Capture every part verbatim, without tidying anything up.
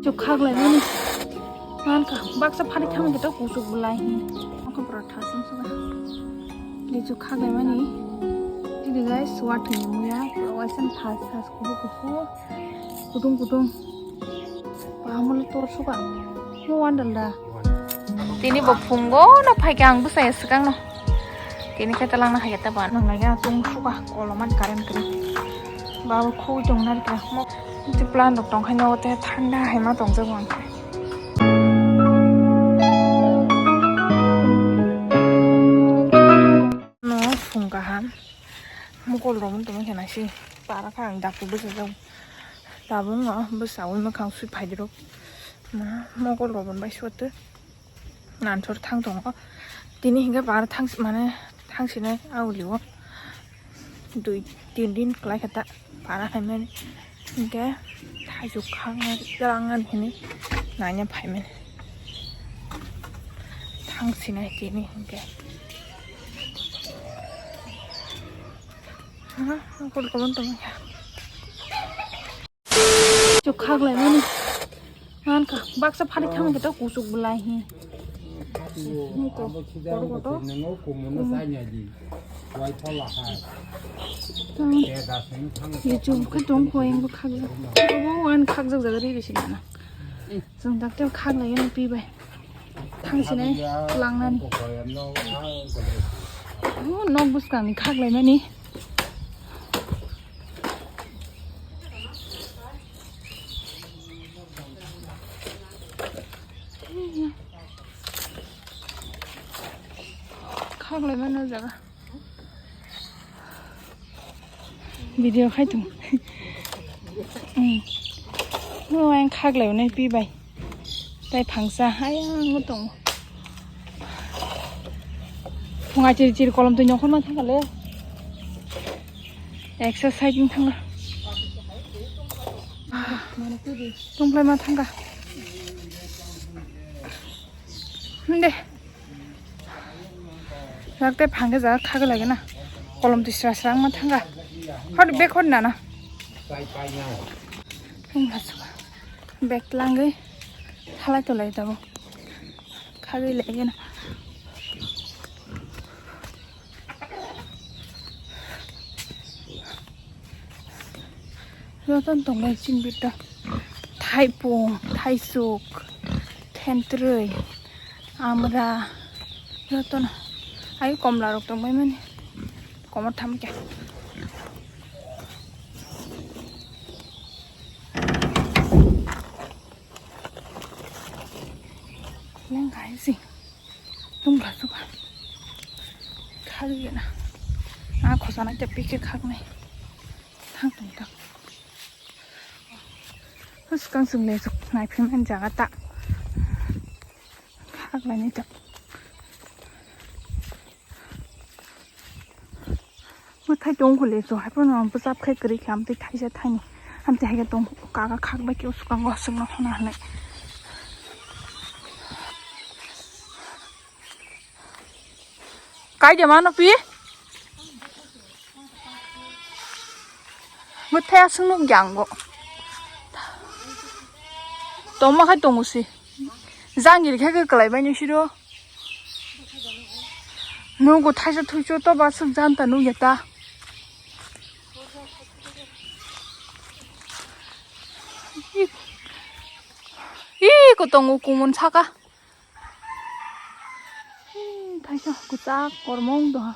Chuk khaklaimani. Mankha baksa phari thang khe to kuchuk belai hi. Ongkha bwrok thasung suga. Lichuk khaklaimani. Tini guys, wathwini muya. Waisa thas thas kubu kubu. Kutung kutung. Pahamole tor suga. Mo wandal da. Tini bo phungo no phaikha ang bwsai swkang no. Tini khe talangna hai ta ba nang nai tung suga koloman current kwrwi. Babo khui tong nari kra. Mo ti plan rok tong khai no te thanda hai ma tong jago ang. No phung kaham. Mokol romon tong khe nasi. Para kha ang daku bwsa jago. Tabuk no bwsa ui makhang sui phai rok. Na mokol romon bai suwate. Nansor thang tongo. Tini hinkhe bara thang mane thang sinai aulio. Dui tin din kwlai khe ta bara hai mani. Hinkhe thaichuk khang twlang ani hini naina phai mani. Thang sinai tini hinkhe. Ha, kol kol tong ya. Chuk khaklaimani. Mankha baksa phari thang khe to kuchuk belai hi. Muko kor koto. Ye chuk khe tong kho engbo khakjak. Bo wan khakjak jaga ri ri sinana. Chwng dakte khaklai eno pi bai. Thang sinai langnani. Oh, nok bwskangni khaklaimani. Khaklaimani o jaga. Video khai tung. Hmm. Oh, ang khaklai unai pi bai. Tai phangsa hai ang tong. Phunga chiri chiri kolom twi nongkhor ma thangkha le. Exercise ni thanga. Tongplai ma thangkha. Hinde. Rak tei phangkhe jaga khagwi lagina. Kolom twi sra sra wngma thangkha. Hot bag hot nana. Wngkha suka. Bag twlangwi halai tolai tabuk. Khagwi lagina. Jotono tongnai chini bita. Thaipung, thaisuk, thentrwi, amra, jotono. Ai komla rok tongbai mani. Komor tham khe. Leng hai si. Tungkha suka. Khagwi na. A khosana te pike khaknai. Thang tong thang. Swkang swng le suk nai phim an jaga ta. Khaklai ni ta. Bwthai tong kho le chu, hai phano bwchap khai kwrwi khe, amtwi thaisa thaini. Amtwi hai khe tong kha, kaka khak bai khe swkango swngno hwnna hwnwi. Kai de mano pi? Bwthai aswk nuk yango. Tongma khai tongo se. Jangir khe kwklai bai ni siro. Nugo thaisa thuicho to ba swk janta nukya ta. Ih, ko tongo kumun saka. Ih, thaisa kwchak kormo wng doha.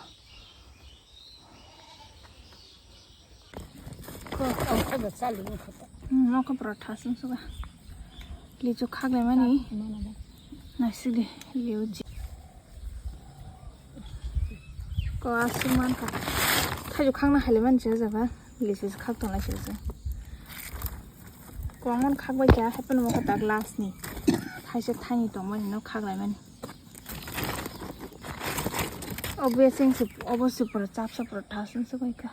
Ko, ko, ko, ko, chali, ko, ko. Hmm, nokha pura thasung suga. Lichu khaklai mani. Mana, mana. Naisik de, liu ji. Ko aswk mankha. Thaichuk khakna haile mani se jaga. Lisu se khak tonglai se se. Ko ang mani khak bai kha, haphano mokha ta glass ni. Thaisa thaini tongmani no khaklai mani. Obviously se, obo se pura chapsa pura thasung se bai kha.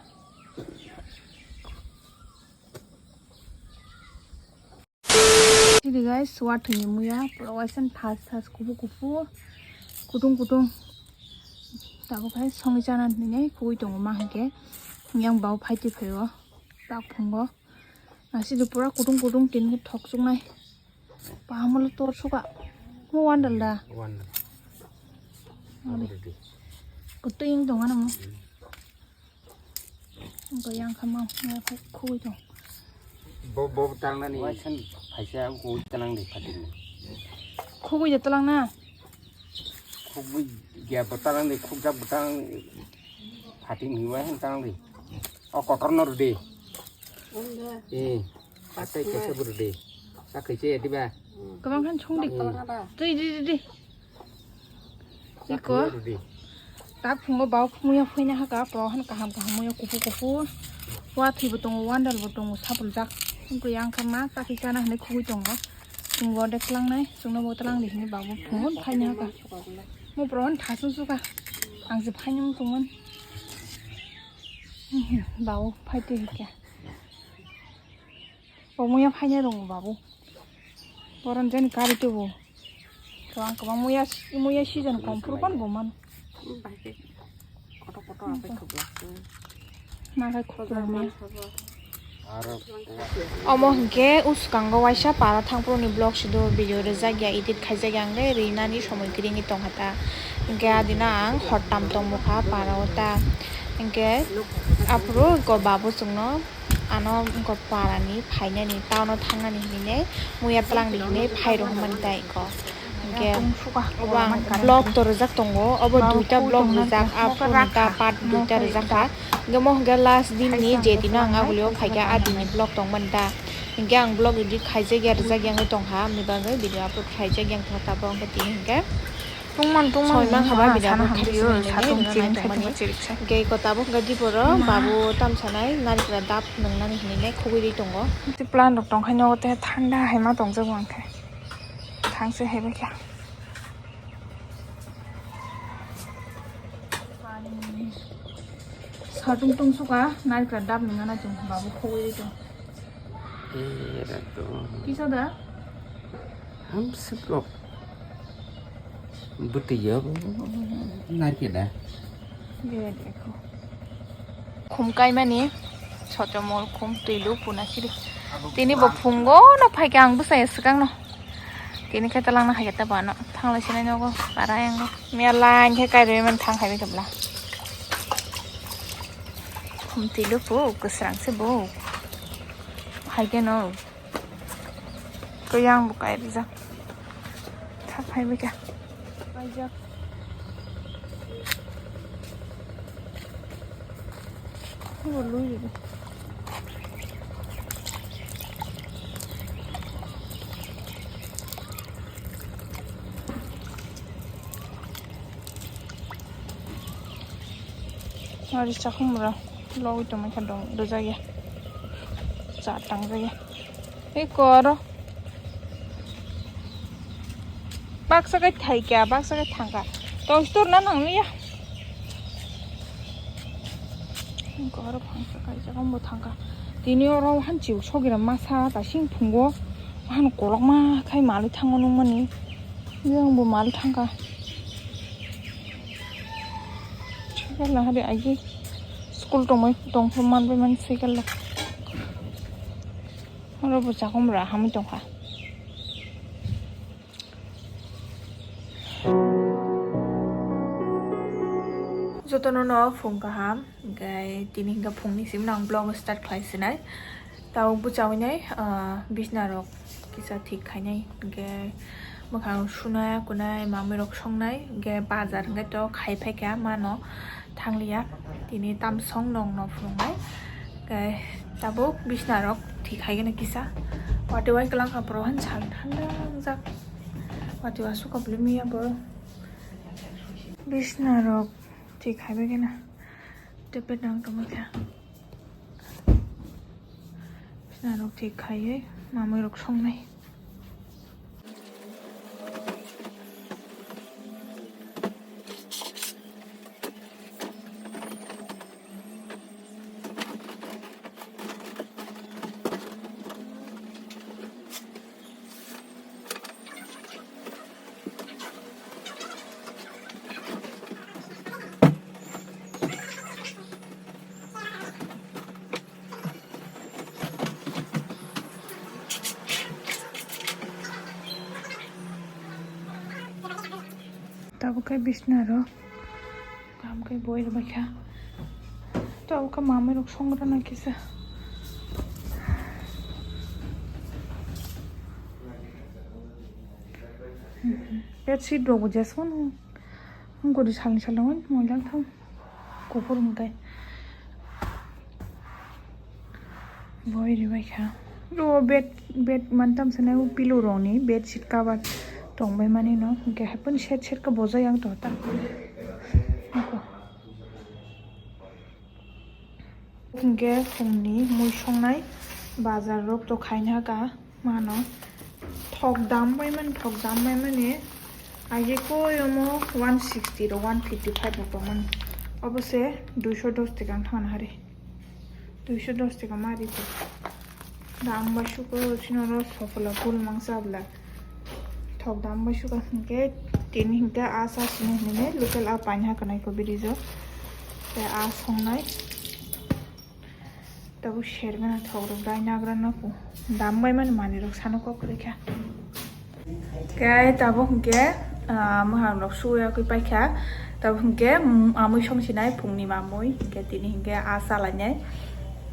Sidi guys, wathwini muya, pura waisa thas thas, kubu kubu, kutung kutung. Tabuk hai songwi chana hinwi khugwi tongo ma hinkhe. Yang bau phaitwi phaio, tak phungo. Asidi pura kutung kutung tini thok chuknai. Pamalo tor suka. Mo wandal da. Wandal. Ade. Kutu yang dong ano mo. Bo yang kama mo khugui dong. Bo bo tang nani. Wai san phaisa khugui talang de phatin. Khugui de talang na. Khugui ya bo talang de khukjak bo talang phatin hiwa han talang de. O kotor no rudi. Eh, atai kaisa bwrwi de. Sa kaisa ya diba? Kwbang khan song di. Hmm. Twi di di di. Sa iko. Kaisa rudi. Tak phungo bau muya phaina haka pro han kaham kaham muya kupu kupu. Wa thwi bo tongo, wandal bo tongo, sapul jak. Wngkha yang kha ma, ta kisa na hinwi khugui tongo. Chwng bo de tlang nai, chwngno bo tlang di hinwi bau phungo phaina haka. Mo pro han thasung suka. Ang se phaina tongmani. Bau phai twi hika. Bo muya phaina rwngo babu. Boron jani kari tubu. Kwbang kwbang muya, muya season kom phuru pan bo man. Bahai khe kotor kotor apai khobla. Ma khai khobla muya. Omo hinkhe uskango waisa para thangphuru ni vlog sido video rwjak ya, edit khaijak ya, hinkhe rinani somoi kwrwngwi tongkha ta. Hinkhe adino ang hottam tongmukha para o ta. Hinkhe aphuru go babu chwngno. Ano wngkha parani phainani, town-o thangnani hinwi muya tlang di hinwi phai rw hwnmani ta iko. Hinkhe obo ang vlog to rwjak tongo, obo duita vlog rwjak, aphuru ta part duita rwjak kha. Hinkhe omo hinkhe last din ni je dino ang aboni o phaikha, a dini vlog tongmani ta. Hinkhe ang vlog edit khaijak ya, rwjak ya wngwi tongkha, aboni bagwi video upload khaijak ya wngkha, tabuk hinkhe tini hinkhe. Tungman tungman soi man haba bida sana bo hamri khiriksa o, nini satung nini chiring nai sai tongmani. Tongma chirik sai. Gei ko tabuk ga di boro babu tam sanai narikra dap nungnani hinwi nai khugui ri tongo. Ti plan rok tong khai nogo te thanda hai ma tong jago ang khe. Thang se hai bai kha. Satung tung suka narikra dap nungnani tong babu khugui ri tong. Era to. Kisa da? Hamsik rok. Bwtwi ya bo narikhe da. Khum kaimani sochomol khum twilu puna siri. Tini bo phungo no phaikha ang bwsai swkang no. Tini khe talangna hai ta bano thanglai sinai nogo para yango. Mia line khe kairwi man thang hai khe bla. Khum twilu pu kwsrang se bo. Hai khe no. Kuyang bo kai rijak. Thak phai bai kha. Kaijak. Bo lui rijak. Ari chakhumra logwi tongmani kha dong dojak ya. Cha tangjak ya. Ei koro. Baksa kai thai kya, baksa kai thangka. Tong stur na nang ya. Koro phangsa kai jaga mo thangka. Tini oro han chiu sogira masa ta sing phungo. Han kolokma khai mali thango nung mani. Yang bo mali thangka. Cycle la hari agi school tongmai tongphuru manbai mani cycle la. Oro bo chakhumra hamwi tongkha. Jotono no phung kaham, hingke tini hingke phungni simi no ang vlog start khlai sinai. Tao bwchawi nai, ah, bisna rok kisa thik khainai, hingke mwkhang sunai, kunai, mamwi rok songnai, hingke bazar hingke to khai phaikha mano thangliya. Tini tamsong nong no phunuknai, hingke tabuk bisna rok thik khaigeno kisa. Watwi wai kwlangkha borok han sal thanda wngjak. Watwi aswk kobli miya borok. Bisna rok thik khaibai gana. Tepet nang tongmai kha. Bisna rok thik khaiwi mamwi rok songnai. Oke bisna ro. Kam kai boi rw baikha. To oke mamai rok song rw na kisa. Bedsheet rok bo jesmano. Ang gori salni salong moilang thang. Kuphur mutai. Boi ribai kha. O bed, bed mantam sana o pillow rokni bedsheet cover tongbai mani no. Hwnkhe haphano set set khe bojai ang to ta. Hwnkhe phungni mui songnai bazar rok to khaina ka. Mano thok dam bai mani, thok dam bai mani. Aje koi omo one sixty ro one fifty five ro tong mani. Obo se duiso dos taka wng thangna hari. Duiso dos taka ma ri ko. Dam bai suko chino ro sopla gul mangsa bla. Thok dam bai suka hwnkhe tini hwnkhe a sa sini hwnwi local a paina kwnaiko birijo. Tei a songnai. Tabuk sergana thok rok dai nagra no po. Dam bai mani manwi rok sano kok kwrwi kha. Khe tabuk hwnkhe, ah, mwkhang rok suya kwi paikha. Tabuk hwnkhe, mm, amui song sinai phungni mamui. Hwnkhe tini hwnkhe a salainai.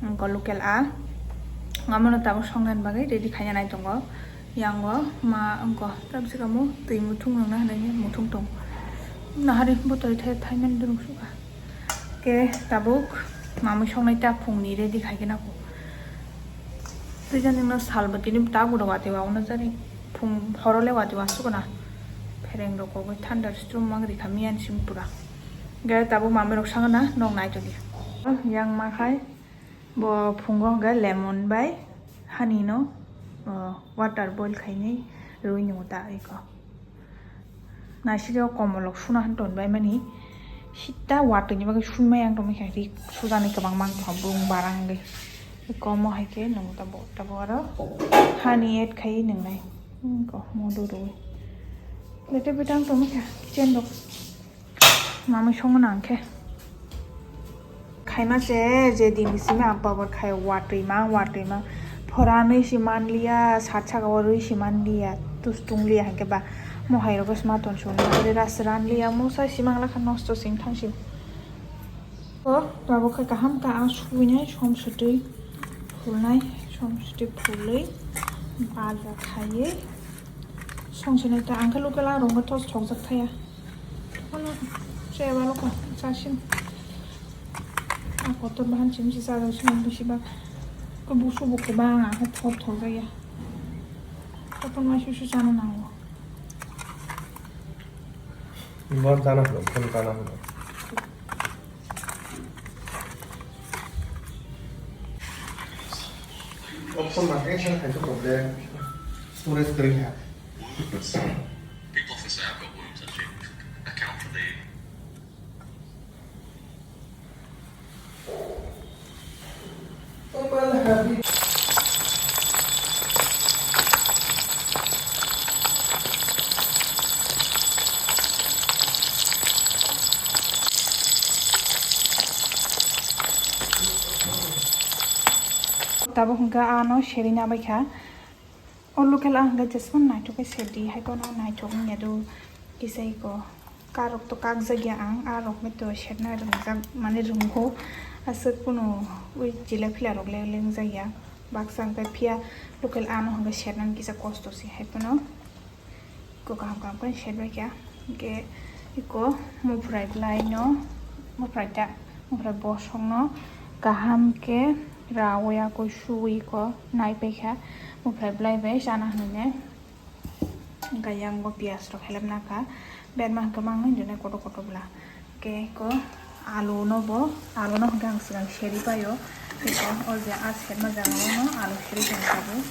Hwnkhe local a. Amano tabuk songnani bagwi ready khaina nai tongo. Yango ma wngkha, tamsukamo twi muthung nangna hinwi muthung tongo. Nahari botoi thai, thaimani dunu sukha. Khe tabuk mamui songnai ta phungni ready khaikhe nako. Twi jani no salbo tini ta gudo wati wa ono jani phung horo le wati wa sukona. Phereng rok kogwi thunderstorm mang rikha miyan simi pura. Khe tabuk mamui rok sangna nok nai tongdi. Yang ma khai. Bo phungo hwnkhe lemon bai hani no, o, water boil khainai rwi nwngo ta iko. Naisik o komol rok suna han ton bai mani sita watwi ni bagwi sui maya ang tongmani khe ri sujani kwbang mang tong bung barang wngwi. Iko omo hai khe nwngo ta bo tabuk aro hani add khai nwngnai. Iko modo rwi. Bete bete ang tongmani khe kitchen rok. Mamui songo nang khe. Khaima se je din bising ma abba bor khai watwi ma, watwi ma. Phoranwi si manliya, sat saka o rwi si manliya, tus tungliya hwnkhe ba mohai rok se ma ton song. Ri ras ranliya, musa si mangla kha nosto sing thang si. O, tabuk khe kaham ta ang suinai som sutwi phulnai, som sutwi phulwi baja khaiwi song sinai ta ang khe local a rong khe tos thok jak thaya. Ano, se walo ko, sasin. A kotor bahan chim si sa rw sini bisi bak. Ko busu buku bang, a ko thok thok ya. Kotor ma susu sana nango. Bor jana hwno, phone jana hwno. Option ma action khai to problem. Storage kring ha. People for sale got worms that should account for the Tabuk hwnkhe ano serina bai kha. O local ang hwnkhe jesmano naithok khe sedi, hai phano naithok wngya do kisa iko. Karok to kakjakya ang, a rok bai to serna rwngjak, mane rwngo. Aswk phano ui chila phila rok le wngjakya. Baksa hwnkhe phiya local ano hwnkhe sernani kisa kosto se, hai phano iko kaham kaham khe serbaikha. Hwnkhe iko muphrai bwlaino, muphrai ta, muphrai bosongno kaham khe rawi akoi suwi iko naipaikha. Muphrai bwlai bai chana hwnwi. Hwnkhe yang bo piyaj rok helep nakha. Berma hwnkhe mangwi hinwi kotor kotor bwla. Hwnkhe iko alu no bo, alu no hwnkhe ang swkang seri paio. Iko o je a serma jaga o no alu seri tong tabuk.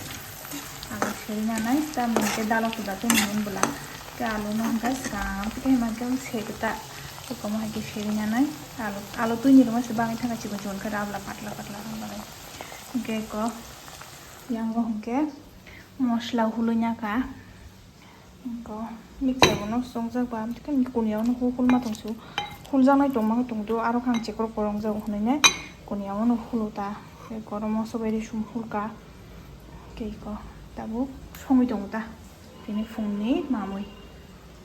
Alu seri nanai, tamni hwnkhe dalo kuda tongmani bwla. Hwnkhe alu no hwnkhe swkang khe hwnkhe seri ta. Iko mo hai khe seri nanai. Alu, alu twini rwma se bangwi thangkha chikon chikon khe rabla patla patla hwnbabai. Hwnkhe iko yang bo hwnkhe mosla hulwi nakha. Ko mixer bono chongjak ba, kuniya ono hul hul ma tongsu, hul janai tongma tongdo, aro khe ang chekrok korongjak hwnwi nai kuniya ono hulo ta, tei goro moso bai rwsong hulka, tei ko tabuk songwi tongo ta tini phungni mamwi.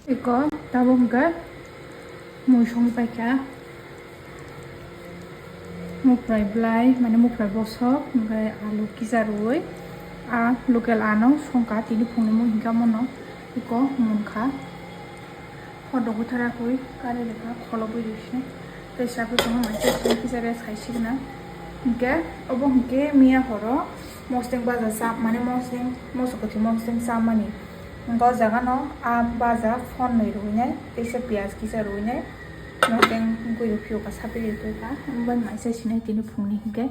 Iko tabuk hwnkhe Mui songwi paikha. Muprai blai, mane muprai bosok, hwnkhe alu kisa rwui, a local ano songkha, tini phungni mui hinkhe mono iko munkha. Hor dogwi tharakwi kari rwkha, kholobwi rwsini. Tei chapli tongma mai tei kisa rest khai sigwna. Hinkhe obo hinkhe miya horo mosdeng baja cha, mane mosdeng, moso kwthwi mosdeng chamani. Hinkhe o jaga no a baja phon nwi rwinai, teisa piyaj kisa rwinai, mosdeng gwi rw phiyokha, sapli rw phiyokha, bai mai cha sinai tini phungni hinkhe.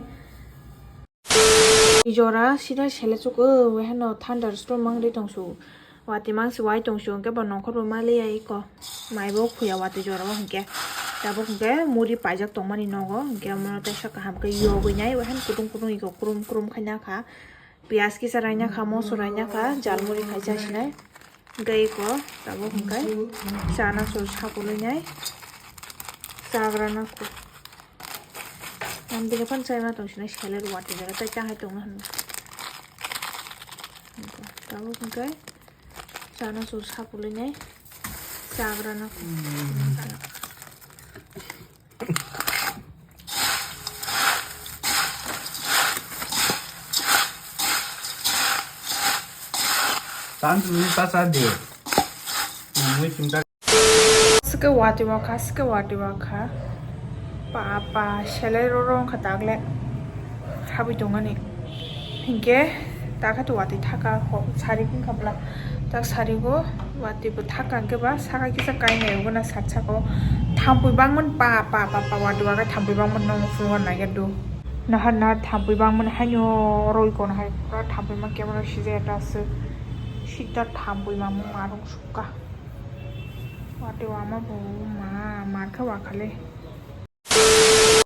Jora sida sele chuko, weheno thunderstorm mangri tongsu. Wati mangsi wai tongsu, hinkhe bo nongkhor bo maliya iko. Mai bo khuya wati jora o hinkhe. Tabuk hinkhe muri paijak tongmani nogo, hinkhe omo teisa kaham khe yogwi nai, weheno kutung kutung iko krum krum khaina kha. Piyaj kisa raina kha, moso raina kha, jalmuri khai cha sinai. Hinkhe iko tabuk hinkhe chana chul sapulwi nai, chagra na kho. Ang bini phano chaima tong sinai, sele rw wati jora tei cha hai tongna hwnba. Tabuk hinkhe chana chul sapulwi nai, chagra na kho. Tantu ni pasa de. Mui chimta. Sike wati wakha, sike wati wakha. Pa, pa, selai roro wngkha tagle. Habwi tongani. Hinkhe, takha to wati thaka, ho, sari wngkha bla. Tak sari go, wati bo thaka hinkhe ba, saka kisa kainai wngna sat saka o. Thampui bangmani pa, pa, pa, pa, wati wakha thampui bangmani no phunukna naiya do. Nahar, nahar thampui bangmani haino roi kono hai pura thampui ma camera sijaya ta aswk. Sita thampui ma mung marung sukha. Wati wama bo ma markha wakhale.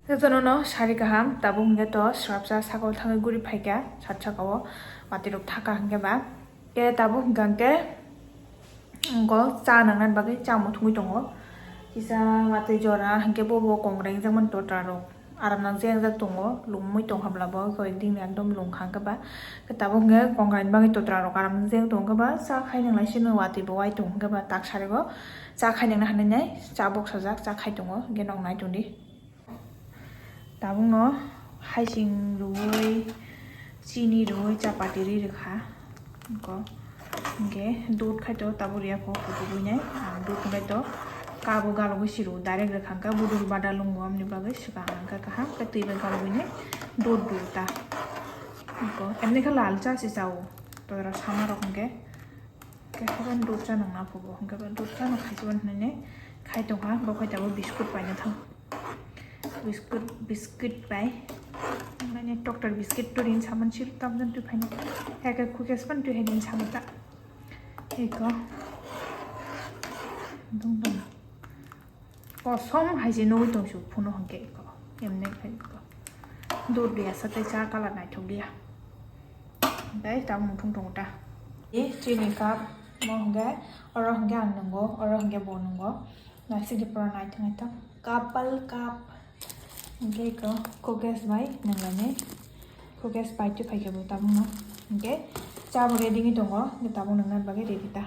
Jotono no sari kaham, tabuk hinkhe to swrapsa saka o thangwi guri phaikha, sat saka o wati rok thaka hinkhe ba. Khe tabuk hinkhe Wngkha cha nangnani bagwi cha muthungwi tongo. Kisa watwi jora hinkhe bobo kongrai wngjakmani totra rok aram nang je wngjak tongo, lungmui tong habla bo koi dini ekdom lungkha hinkhe ba. Khe tabuk hinkhe kongrai ni bagwi totra rok aram nang je tongo hinkhe ba cha khai nanglai sino watwi bo wai tongo hinkhe ba tak sari bo cha khai nangna hinwi nai cha boksajak cha khai tongo hinkhe nok nai tongdi. Tabukno haising rwui, chini rwui, chapati ri rwkha. Wngkha hinkhe dud khai to tabuk riya pho kuchugwi nai. Ang dud khai to kabo galogwi si rw direct rwkha, hwnkhe budul bada lungo, amni bagwi swkang hwnkhe kaham khe twi bai galogwi nai dud rw ta. Wngkha emni khe lal cha se cha o, todra sama rok hwnkhe. Khe hwnkhe dud cha nang na phugo, hwnkhe dud cha no khai se mani hinwi khai tongkha, bo khai tabuk biscuit paina thang. Biscuit, biscuit bai. Mane doctor biscuit to rin saman sir tam jan tu phaina. Eke khukes pan tu hedin samata. Eko. Dong dong. Kosom hai se nugui tong su phunu hwnkhe eko. Emne khai eko. Dud dia sa tei cha color naithok dia. Tei tabuk muthung tongo ta. Chini cup mo hwnkhe, oro hwnkhe ang nungo, oro hwnkhe bo nungo. Naisik de pura naithok naithok. Couple cup. Hwnkhe eko cookies bai nanglainai. Cookies bai twi phaikhe bo tabukno. Hwnkhe cha bo ready wngwi tongo. Hwnkhe tabuk nangna bagwi ready ta.